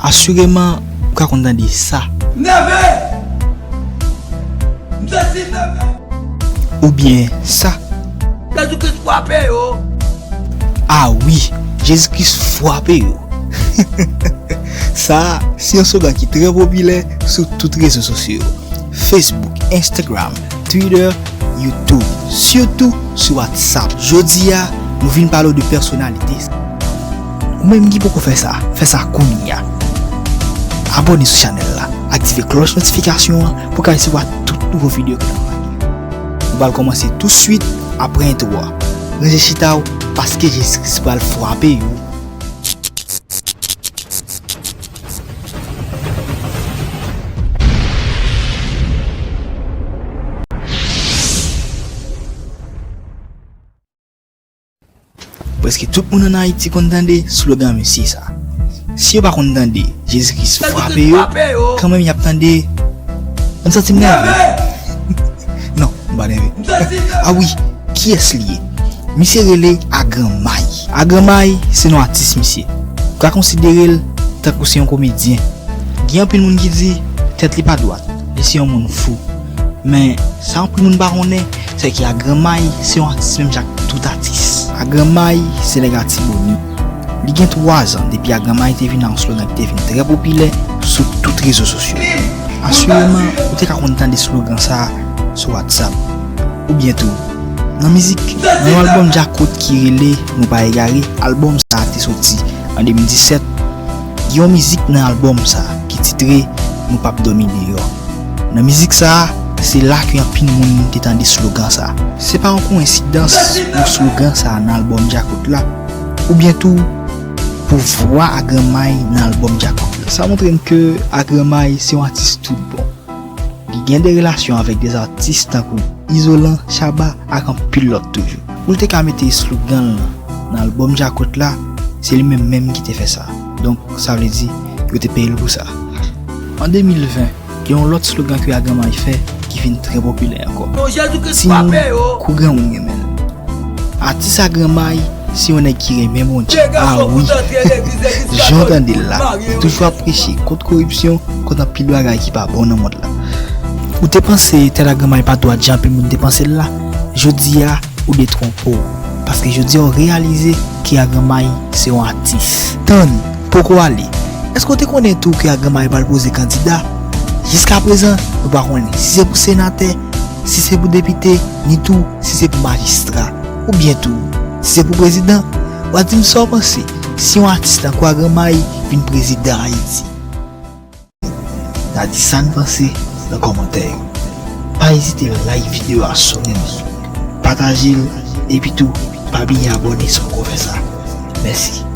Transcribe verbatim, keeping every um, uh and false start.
Asireman, ou ka konn tande sa. M nève! M santi m nève! Oubyen sa. Jezi Kris frape yo! A wi, Jezi Kris frape yo! Sa a, se yon slogan ki trè popilè sou tout rezo sosyo yo. Facebook, Instagram, Twitter, YouTube, sitou sou WhatsApp. Jodi a, nou vin pale w de pèsonalite. Ou menm ki poko fè sa, fè sa kounye a. Abòne sou chanèl la, aktive klòch notifikasyon an pou w ka resevwa tout nouvo videyo ke n ap lage. Nou pral kòmanse tousuit apre entwo a. Ranje chita w, paske Jezi Kris pral frape yo. Prèske tout moun ann Ayiti konn tande slogan misye sa. Si yo pa konn tande Jezi Kris frape yo, kanmenm y ap tande M santi m nève. Non, m pa nève. A wi, kiyès li ye? Misye rele Agranmay. Agranmay se non atis misye. Ou ka konsidere l tankou se yon komedyen. Gen anpil moun ki di tèt li pa dwat, li se yon moun fou. Men, sa anpil moun pa konnen, se ke Agranmay se yon atis menm jan ak tout atis. Agranmay se nèg Atibonit. Li gen twa zan depi Agranmay te vin ak yon slogan ki te vin trè popilè sou tout rezo sosyo. Asireman, ou te ka konn tande slogan sa a sou WhatsApp. Oubyen tou, nan mizik, nan yon albòm djakout ki rele Nou Pa Egare, albòm sa a te soti an de mil disèt. Gen yon mizik nan albòm sa a ki titre Nou P ap Dòmi Deyò. Nan mizik sa a, se la ke anpil moun te tande slogan sa a. Se pa yon koyensidans pou slogan sa a nan albòm djakout la, oubyen tou pou vwa Agranmay nan albòm djakout la. Sa montre n ke Agranmay se yon atis tout bon. Li gen de relasyon avèk de atis tankou Izolan, Shabba ak anpil lòt toujou. Pou l te ka mete slogan l nan albòm djakout la, se li menm menm ki te fè sa. Donk, sa vle di, yo te peye l pou sa. An de mil ven, gen yon lòt slogan ke Agranmay fè ki vin trè popilè ankò. Timoun kou granmoun renmen l. Atis Agranmay se yon nèg ki renmen Bondye. A wi! Jan w tande l la, li toujou ap preche kont koripsyon, kont anpil bagay ki pa bon nan mond la. Ou te panse tèt Agranmay pa dwat jan anpil moun te panse l la? Jodi a, ou detwonpe w. Paske jodi a, ou reyalize ke Agranmay se yon atis. Tann, poko ale. Èske w te konnen tou ke Agranmay pral poze kandida? Jiskaprezan, nou pa konnen si se pou senatè, si se pou depite, ni tou si se pou majistra, oubyen tou si se pou prezidan. W a di m sa w panse, si yon atis tankou Agranmay vin prezidan Ayiti? N a di sa n panse nan kòmantè yo. Pa ezite like videyo a si w renmen l, pataje l, epi tou pa bliye abòne si w poko fè sa. Mèsi.